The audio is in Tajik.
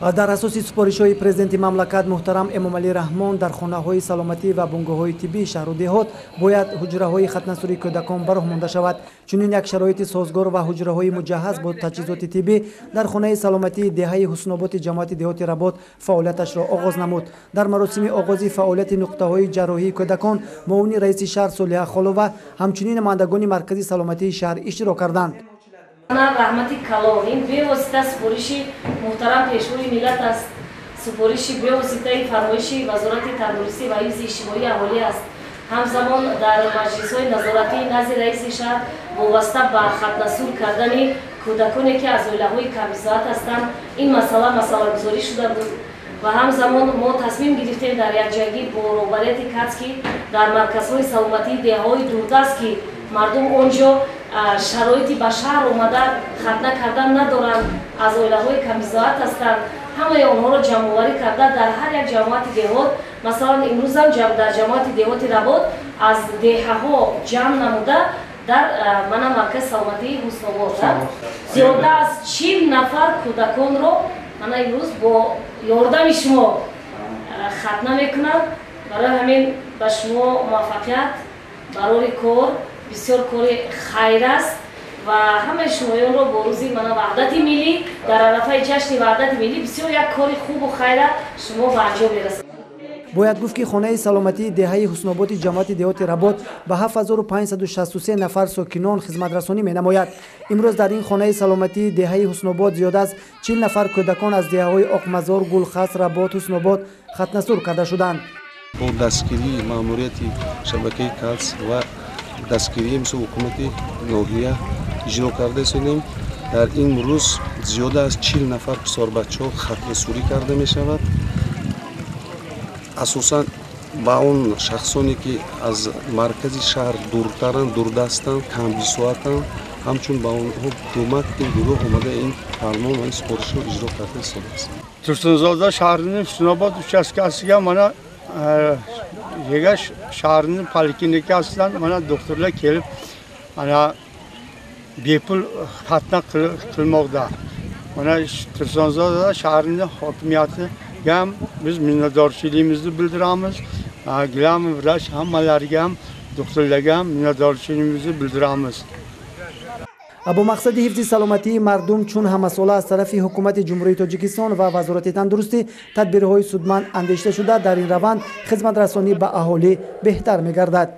Дар асоси супоришҳои президенти мамлакат муҳтарам Эмомалӣ Раҳмон дар хонаҳои саломатӣ ва бунгоҳҳои тиббии шаҳру деҳот бояд ҳуҷраҳои хатнасурии кӯдакон ба роҳ монда шавад. Чунин як шароити созгор ва ҳуҷраҳои муҷаҳҳаз бо таҷҳизоти тиббӣ дар хонаи саломатии деҳаи Ҳусноботи ҷамоати деҳоти Работ фаъолияташро оғоз намуд. Дар маросими оғози фаъолияти нуқтаҳои ҷарроҳии кӯдакон муовини раиси шаҳр Солиҳа Холова, ҳамчунин намояндагони маркази саломатии шаҳр иштирок карданд. Раҳмати калон, ин бевосита супориши муҳтарам пешвои миллат аст, супориши бевоситаи фармоиши Вазорати тандурустӣ ва ҳифзи иҷтимоии аҳолӣ аст. Ҳамзамон дар маҷлисҳои назоратӣ назди раиси шаҳр вобаста ба хатнасур кардани кӯдаконе, ки аз оилаҳои камбизоат ҳастанд, ин масъала масъалагузорӣ шуда буд ва ҳамзамон мо тасмим гирифтем дар якҷоягӣ бо роҳбарияти КАЦ, ки дар марказҳои саломатии деҳаҳои дурдаст, ки мардум он ҷо шароити ба шаҳр омада хатна кардан надоранд, аз оилаҳои камбизоат ҳастанд, ҳамаи онҳоро ҷамъоварӣ карда дар ҳар як ҷамоати деҳот, масалан, имрӯзам дар ҷамоати деҳоти Работ аз деҳаҳо ҷамъ намуда дар мана маркази саломатии Ҳуснобод зиёда аз 40 нафар кӯдаконро мана имрӯз бо ёрдами шумо хатна мекунанд. Барои ҳамин ба шумо муваффақият барори кор, бисёр кори хайр аст ва ҳамаи шумоёнро бо рӯзи мана Ваҳдати миллӣ, дар арафаи ҷашни Ваҳдати миллӣ бисёр як кори хубу хайра шумо ба анҷом мерасонед. Бояд гуфт, ки хонаи саломатии деҳаи Ҳусноботи ҷамоати деҳоти Работ ба 7563 нафар сокинон хизматрасонӣ менамояд. Имрӯз дар ин хонаи саломатии деҳаи Ҳуснобод зиёда аз 40 нафар кӯдакон аз деҳаҳои Оқмазор, Гулхас, Работ, Ҳуснобод хатнасур карда шуданд. Бо дастгирии маъмурияти шабакаи КАЦ ва дастгирии мисол ҳукумати ноҳия иҷро карда истодем. Дар ин рӯз зиёда аз 40 нафар писарбачаҳо хатнасурӣ карда мешавад. Асосан ба он шахсоне, ки аз маркази шаҳр дуртаранд, дурдастанд, камбисоатанд, ҳамчун ба онҳо кӯмак ин гурӯҳ омада ин фармон ва ин супоришро иҷро карда истодааст. Tursunzoda shahrining Husnobod uchastkasiga mana Yegash shahrining poliklinikasidan mana doktorlar kelib mana bepul xatna qilmoqda. Mana Tursunzoda shahrining hokimiyatiga ham biz minnatdorchiligimizni bildiramiz. Главный vrach hammalariga ham, doktorlarga ham minnatdorchiligimizni bildiramiz. Бо мақсади ҳифзи саломатии мардум, чун ҳамасола аз тарафи ҳукумати Ҷумҳурии Тоҷикистон ва Вазорати тандурустӣ тадбирҳои судманд андешида шуда, дар ин раванд хизматрасонӣ ба аҳолӣ беҳтар мегардад.